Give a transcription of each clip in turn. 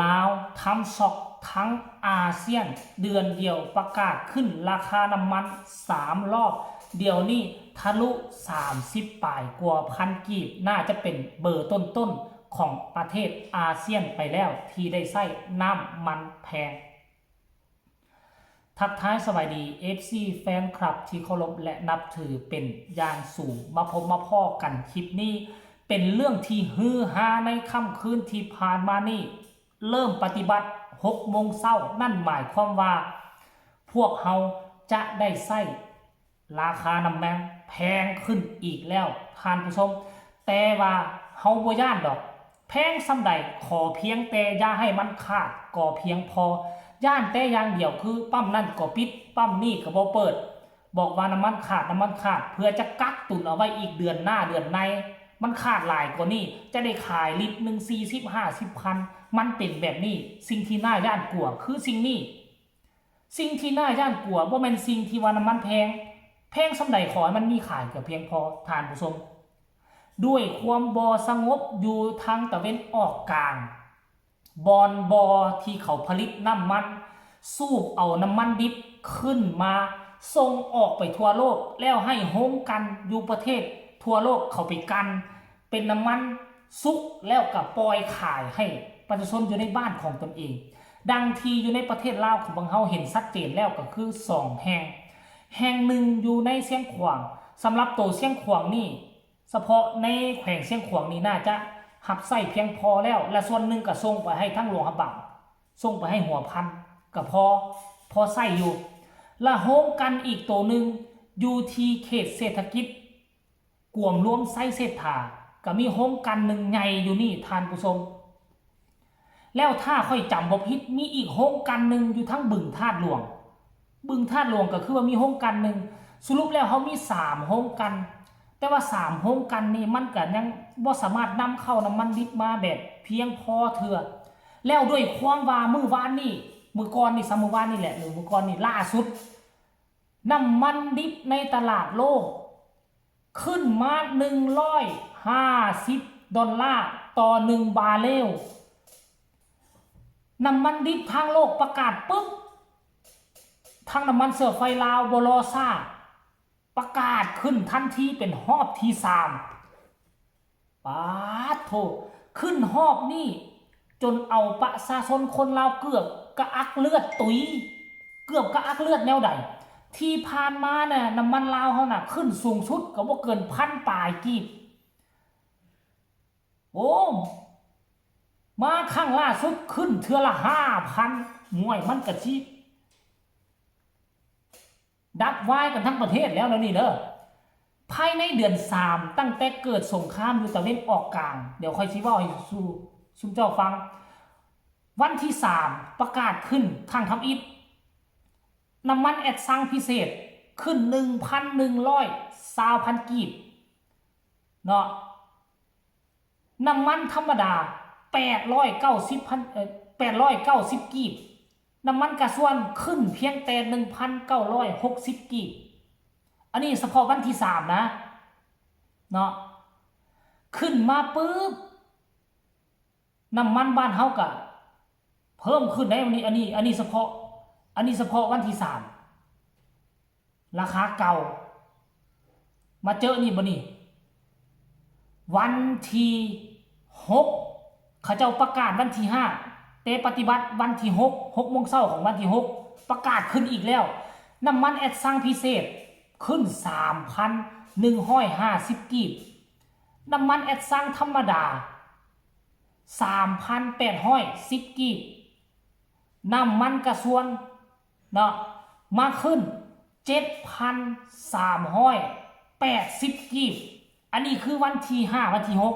ລາວທຳຊັອກທັງອາຊຽນ ເດືອນດຽວປະກາດຂຶ້ນລາຄານ້ຳມັນສາມລອບ, ດຽວນີ້ທະລຸສາມສິບປາຍກວ່າພັນກີບ, ໜ້າຈະເປັນເບີຕົ້ນໆຂອງປະເທດອາຊຽນໄປແລ້ວ ທີ່ໄດ້ໃຊ້ນ້ຳມັນແພງ. ທັກທາຍສະບາຍດີ ເອັຟຊີ ແຟນຄລັບທີ່ເຄົາລົບ ແລະ ນັບຖືເປັນຢ່າງສູງ. ມາພົບມາພໍ້ກັນຄລິບນີ້ ເປັນເລື່ອງທີ່ຮືຮາໃນຄ່ຳຄືນທີ່ຜ່ານມານີ້. ເລີ່ມປະຕິບັດຫົກໂມງເຊົ້າ, ນັ້ນໝາຍຄວາມວ່າ ພວກເຮົາຈະໄດ້ໃຊ້ລາຄານ້ຳມັນແພງຂຶ້ນອີກແລ້ວ ທ່ານຜູ້ຊົມ. ແຕ່ວ່າເຮົາບໍ່ຢ້ານດອກ, ແພງສ່ຳໃດ ຂໍພຽງແຕ່ຢ່າໃຫ້ມັນຂາດກໍພຽງພໍ. ຢ້ານແຕ່ຢ່າງດຽວຄື ປ້ຳນັ້ນກໍປິດ, ປ້ຳນີ້ກໍບໍ່ເປີດ. ບອກວ່ານ້ຳມັນຂາດ, ນ້ຳມັນຂາດ ເພື່ອຈະກັກຕຸນເອົາໄວ້ອີກເດືອນໜ້າເດືອນໃນ, ມັນຂາດຫຼາຍກວ່ານີ້ ຈະໄດ້ຂາຍລິດໜຶ່ງສີ່ສິບຫ້າສິບພັນ. ມັນເປັນແບບນີ້. ສິ່ງທີ່ໜ້າຢ້ານກົວຄືສິ່ງນີ້. ສິ່ງທີ່ໜ້າຢ້ານກົວບໍ່ແມ່ນສິ່ງທີ່ວ່ານ້ຳມັນແພງ, ແພງສ່ຳໃດຂໍໃຫ້ມັນມີຂາຍກໍພຽງພໍ, ທ່ານຜູ້ຊົມ. ດ້ວຍຄວາມບໍ່ສະຫງົບຢູ່ທາງຕາເວັນອອກກາງ, ບ່ອນບໍ່ທີ່ເຂົາຜະລິດນ້ຳມັນ, ສູບເອົານ້ຳມັນດິບຂຶ້ນມາສົ່ງອອກໄປທົ່ວໂລກ, ແລ້ວໃຫ້ໂຮງກັ່ນຢູ່ປະເທດທົ່ວໂລກເຂົາໄປກັ່ນ ເປັນນ້ຳມັນສຸກ ແລ້ວກໍປ່ອຍຂາຍໃຫ້ປະຊາຊົນຢູ່ໃນບ້ານຂອງຕົນເອງ. ດັ່ງທີ່ຢູ່ໃນປະເທດລາວຂອງພວກເຮົາເຫັນຊັດເຈນແລ້ວກໍຄືສອງແຫ່ງ, ແຫ່ງໜຶ່ງຢູ່ໃນຊຽງຂວາງ. ສຳລັບໂຕຊຽງຂວາງນີ້ ສະເພາະໃນແຂວງຊຽງຂວາງນີ້ໜ້າຈະຮັບໃຊ້ພຽງພໍແລ້ວ ແລະ ສ່ວນໜຶ່ງກໍສົ່ງໄປໃຫ້ທາງຫຼວງພະບາງ, ສົ່ງໄປໃຫ້ຫົວພັນ ກໍພໍ ພໍໃຊ້ຢູ່. ແລະ ໂຮງກັ່ນອີກໂຕໜຶ່ງຢູ່ທີ່ເຂດເສດຖະກິດ ກວມລວມໄຊເສດຖາ ກໍມີໂຮງກັ່ນໜຶ່ງໃຫຍ່ຢູ່ນີ້ ທ່ານຜູ້ຊົມ. ແລ້ວຖ້າຂ້ອຍຈຳບໍ່ຜິດ ມີອີກໂຮງກັ່ນໜຶ່ງຢູ່ທາງບຶງທາດຫຼວງ. ບຶງທາດຫຼວງກໍຄືວ່າມີໂຮງກັ່ນໜຶ່ງ. ສະຫຼຸບແລ້ວເຮົາມີສາມໂຮງກັ່ນ, ແຕ່ວ່າສາມໂຮງກັ່ນນີ້ມັນກໍຍັງບໍ່ສາມາດນຳເຂົ້ານ້ຳມັນດິບມາແບບພຽງພໍເທື່ອ. ແລ້ວດ້ວຍຄວາມວ່າມື້ວານນີ້, ມື້ກ່ອນນີ້ຊະ, ມື້ວານນີ້ແຫຼະ ຫຼື ມື້ກ່ອນນີ້, ລ່າສຸດ ນ້ຳມັນດິບໃນຕະຫຼາດໂລກຂຶ້ນມາໜຶ່ງຮ້ອຍຫ້າສິບດອນລາຕໍ່ໜຶ່ງບາເຣວ. ນ້ຳມັນດິບທາງໂລກປະກາດປຶບ, ທາງນ້ຳມັນເຊື້ອໄຟລາວບໍ່ລໍຊ້າ, ປະກາດຂຶ້ນທັນທີເປັນຮອບທີສາມ. ປາດໂທ, ຂຶ້ນຮອບນີ້ຈົນເອົາປະຊາຊົນຄົນລາວເກືອບກະອັກເລືອດຕຸຍ, ເກືອບກະອັກເລືອດແນວໃດ? ທີ່ຜ່ານມານະ ນ້ຳມັນລາວເຮົານະ ຂຶ້ນສູງສຸດກໍບໍ່ເກີນພັນປາຍກີບ. ໂອ້, ມາຄັ້ງລ່າສຸດຂຶ້ນເທື່ອລະຫ້າພັນ. ໂອ້ຍ, ມັນກະຊິ ດັບວາຍກັນທັງປະເທດແລ້ວ ແນວນີ້ເດີ. ພາຍໃນເດືອນສາມ ຕັ້ງແຕ່ເກີດສົງຄາມຢູ່ຕາເວັນອອກກາງ, ດຽວຂ້ອຍຊິເວົ້າໃຫ້ສູ່ຊຸມເຈົ້າຟັງ. ວັນທີສາມ ປະກາດຂຶ້ນຄັ້ງທຳອິດ, ນ້ຳມັນແອັດຊັງພິເສດຂຶ້ນໜຶ່ງພັນໜຶ່ງຮ້ອຍຊາວພັນກີບເນາະ. ນ້ຳມັນທຳມະດາ ແປດຮ້ອຍເກົ້າສິບພັນ ເອີ ແປດຮ້ອຍເກົ້າສິບກີບ, ນ້ຳມັນກາຊວນຂຶ້ນພຽງແຕ່ໜຶ່ງພັນເກົ້າຮ້ອຍຫົກສິບກີບ. ອັນນີ້ສະເພາະວັນທີສາມນະ ເນາະ, ຂຶ້ນມາປຶບ ນ້ຳມັນບ້ານເຮົາກະເພີ່ມຂຶ້ນໄດ໋. ອັນນີ້ ອັນນີ້ ອັນນີ້ສະເພາະ ອັນນີ້ສະເພາະວັນທີສາມ ລາຄາເກົ່າ. ມາເຈີນີ້ບາດນີ້ ວັນທີຫົກ ເຂົາເຈົ້າປະກາດວັນທີຫ້າ ແຕ່ປະຕິບັດວັນທີຫົກ ຫົກໂມງເຊົ້າຂອງວັນທີຫົກ ປະກາດຂຶ້ນອີກແລ້ວ. ນ້ຳມັນແອັດຊັງພິເສດຂຶ້ນສາມພັນໜຶ່ງຮ້ອຍຫ້າສິບກີບ, ນ້ຳມັນແອັດຊັງທຳມະດາ ສາມພັນແປດຮ້ອຍສິບກີບ, ນ້ຳມັນກະຊວນເນາະ ມາຂຶ້ນເຈັດພັນສາມຮ້ອຍແປດສິບກີບ. ອັນນີ້ຄືວັນທີຫ້າ ວັນທີຫົກ.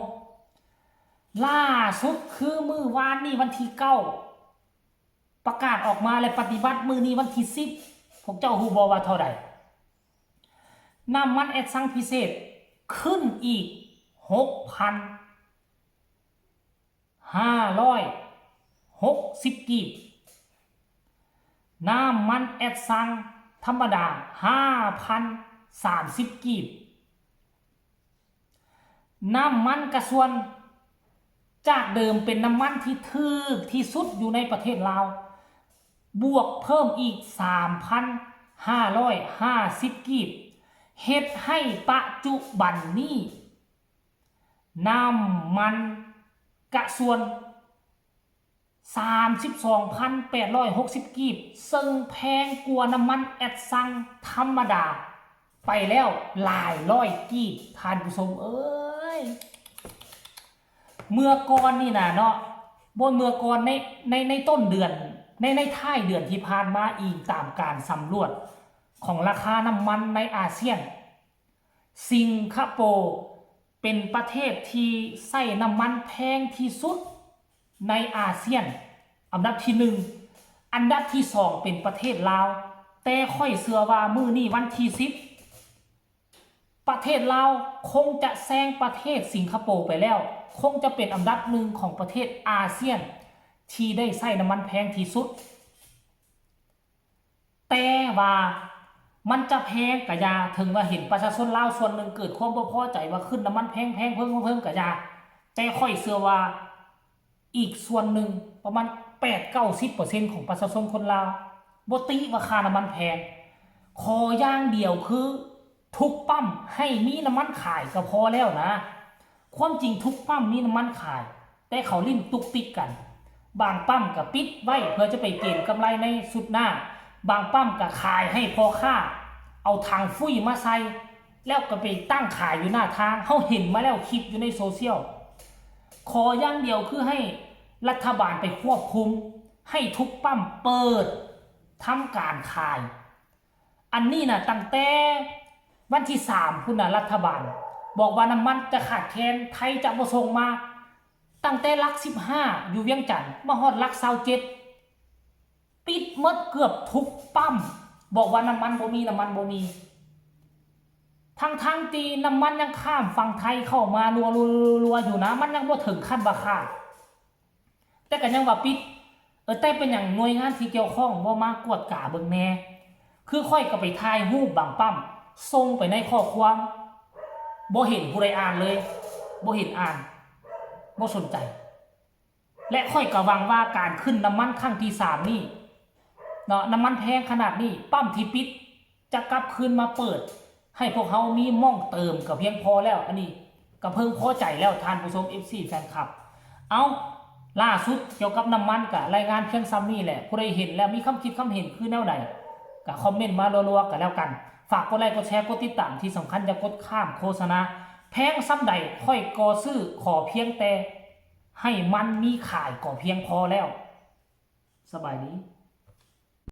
ລ່າສຸດຄືມື້ວານນີ້ ວັນທີເກົ້າ ປະກາດອອກມາ ແລະ ປະຕິບັດມື້ນີ້ວັນທີສິບ. ພວກເຈົ້າຮູ້ບໍ່ວ່າເທົ່າໃດ? ນ້ຳມັນແອັດຊັງພິເສດຂຶ້ນອີກຫົກພັນ ຫ້າຮ້ອຍຫົກສິບກີບ, ນ້ຳມັນແອັດຊັງທຳມະດາ ຫ້າພັນສາມສິບກີບ, ນ້ຳມັນກະຊວນ ຈາກເດີມເປັນນ້ຳມັນທີ່ຖືກທີ່ສຸດຢູ່ໃນປະເທດລາວ ບວກເພີ່ມອີກສາມພັນຫ້າຮ້ອຍຫ້າສິບກີບ ເຮັດໃຫ້ປະຈຸບັນນີ້ ນ້ຳມັນກະຊວນ ສາມສິບສອງພັນແປດຮ້ອຍຫົກສິບກີບ ເຊິ່ງແພງກວ່ານ້ຳມັນແອັດຊັງທຳມະດາໄປແລ້ວຫຼາຍຮ້ອຍກີບ ທ່ານຜູ້ຊົມເອີຍ. ເມື່ອກ່ອນນີ້ນະເນາະ ບໍ່ ເມື່ອກ່ອນໃນ ໃນ ໃນຕົ້ນເດືອນ ໃນ ໃນທ້າຍເດືອນທີ່ຜ່ານມາ ອີງຕາມການສຳຫຼວດຂອງລາຄານ້ຳມັນໃນອາຊຽນ ສິງກະໂປເປັນປະເທດທີ່ໃຊ້ນ້ຳມັນແພງທີ່ສຸດໃນອາຊຽນ ອັນດັບທີໜຶ່ງ, ອັນດັບທີສອງເປັນປະເທດລາວ, ແຕ່ຂ້ອຍເຊື່ອວ່າມື້ນີ້ວັນທີສິບ ປະເທດລາວຄົງຈະແຊງປະເທດສິງກະໂປໄປແລ້ວ, ຄົງຈະເປັນອັນດັບໜຶ່ງຂອງປະເທດອາຊຽນທີ່ໄດ້ໃຊ້ນ້ຳມັນແພງທີ່ສຸດ. ແຕ່ວ່າມັນຈະແພງກະຢ່າ, ເຖິງວ່າເຫັນປະຊາຊົນລາວສ່ວນໜຶ່ງເກີດຄວາມບໍ່ພໍໃຈວ່າຂຶ້ນນ້ຳມັນແພງໆ ເພິ່ງໆ ກະຢ່າ, ແຕ່ຂ້ອຍເຊື່ອວ່າອີກສ່ວນໜຶ່ງປະມານແປດເກົ້າສິບເປີເຊັນຂອງປະຊາຊົນຄົນລາວບໍ່ຕິວ່າຄ່ານ້ຳມັນແພງ. ຂໍຢ່າງດຽວຄືທຸກປ້ຳໃຫ້ມີນ້ຳມັນຂາຍກະພໍແລ້ວນະ. ຄວາມຈິງທຸກປ້ຳມີນ້ຳມັນຂາຍ, ແຕ່ເຂົາຫຼິ້ນຕຸກຕິກກັນ. ບາງປ້ຳກະປິດໄວ້ເພື່ອຈະໄປເກງກຳໄລໃນຊຸດໜ້າ, ບາງປ້ຳກະຂາຍໃຫ້ພໍ່ຄ້າ ເອົາຖັງຟຸ້ຍມາໃສ່ ແລ້ວກະໄປຕັ້ງຂາຍຢູ່ໜ້າທາງ. ເຮົາເຫັນມາແລ້ວຄລິບຢູ່ໃນໂຊຊຽວ. ຂໍຢ່າງດຽວຄືໃຫ້ລັດຖະບານໄປຄວບຄຸມ ໃຫ້ທຸກປ້ຳເປີດທຳການຂາຍ. ອັນນີ້ນະ ຕັ້ງແຕ່ວັນທີສາມພຸ້ນນະ ລັດຖະບານບອກວ່ານ້ຳມັນຈະຂາດແຄນ, ໄທຈະບໍ່ສົ່ງມາ. ຕັ້ງແຕ່ຫຼັກສິບຫ້າຢູ່ວຽງຈັນ ມາຮອດຫຼັກຊາວເຈັດ ປິດໝົດເກືອບທຸກປ້ຳ, ບອກວ່ານ້ຳມັນບໍ່ມີ, ນ້ຳມັນບໍ່ມີ, ທັງໆທີ່ນ້ຳມັນຍັງຂ້າມຝັ່ງໄທເຂົ້າມາລັວໆໆຢູ່ນະ, ມັນຍັງບໍ່ເຖິງຂັ້ນວ່າຂາດ. ແຕ່ກະຍັງວ່າປິດ. ເອີ ແຕ່ເປັນຫຍັງໜ່ວຍງານທີ່ກ່ຽວຂ້ອງບໍ່ມາກວດກາເບິ່ງແດ່? ຄືຂ້ອຍກະໄປຖ່າຍຮູບບາງປ້ຳ ສົ່ງໄປໃນຂໍ້ຄວາມ, ບໍ່ເຫັນຜູ້ໃດອ່ານເລີຍ, ບໍ່ເຫັນອ່ານ, ບໍ່ສົນໃຈ. ແລະ ຂ້ອຍກະຫວັງວ່າການຂຶ້ນນ້ຳມັນຄັ້ງທີສາມນີ້ເນາະ, ນ້ຳມັນແພງຂະໜາດນີ້, ປ້ຳທີ່ປິດຈະກັບຄືນມາເປີດ ໃຫ້ພວກເຮົາມີໝ່ອງເຕີມກະພຽງພໍແລ້ວ. ອັນນີ້ກະເພິ່ງພໍໃຈແລ້ວ ທ່ານຜູ້ຊົມ ເອັຟຊີ ແຟນຄລັບ. ເອົ້າ ລ່າສຸດກ່ຽວກັບນ້ຳມັນກະລາຍງານພຽງຊ່ຳນີ້ແຫຼະ. ຜູ້ໃດເຫັນແລ້ວມີຄຳຄິດຄຳເຫັນຄືແນວໃດ ກະຄອມເມັນມາລັວໆກະແລ້ວກັນ. ຝາກກົດໄລ ກົດແຊ ກົດຕິດຕາມ, ທີ່ສຳຄັນຢ່າກົດຂ້າມໂຄສະນາ. ແພງຊ່ຳໃດຂ້ອຍກໍຊື້, ຂໍພຽງແຕ່ໃຫ້ມັນມີຂາຍກໍພຽງພໍແລ້ວ. ສະບາຍດີ.